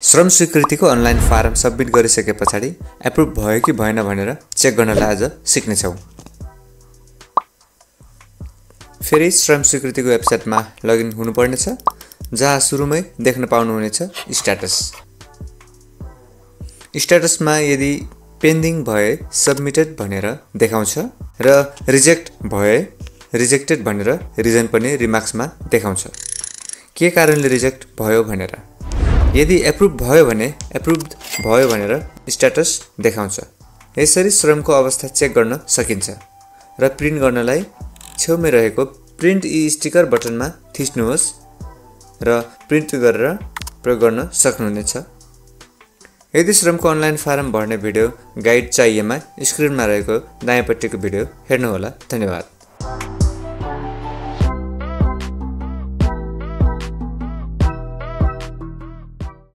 श्रम स्वीकृतिको online form submit गरिसके पछाडि एप्रुभ भयो कि भएन भनेर चेक गर्नलाई आज सिक्नेछौँ। फेरि श्रम स्वीकृतिको वेबसाइटमा लगइन हुनुपर्नेछ, जहाँ सुरुमै देख्न पाउनुहुनेछ स्ट्याटस। स्ट्याटसमा यदि पेन्डिङ भए सबमिटेड भनेर देखाउँछ र रिजेक्ट भए रिजेक्टेड भनेर रिजन पनि रिमार्क्समा देखाउँछ। के कारणले रिजेक्ट भयो भनेर। यदि एप्रुभ भयो भने एप्रुभड भयो भनेर स्ट्याटस देखाउँछ। यसरी श्रमको अवस्था चेक गर्न सकिन्छ र प्रिन्ट गर्नलाई छेउमै रहेको प्रिन्ट स्टिकर बटनमा थिच्नुहोस् र प्रिन्ट गरेर प्रयोग गर्न सक्नुहुनेछ। यदि श्रमको अनलाइन फारम भर्ने भिडियो गाइड चाहिएमा स्क्रिनमा रहेको दायाँपट्टिको भिडियो हेर्नुहोला। धन्यवाद।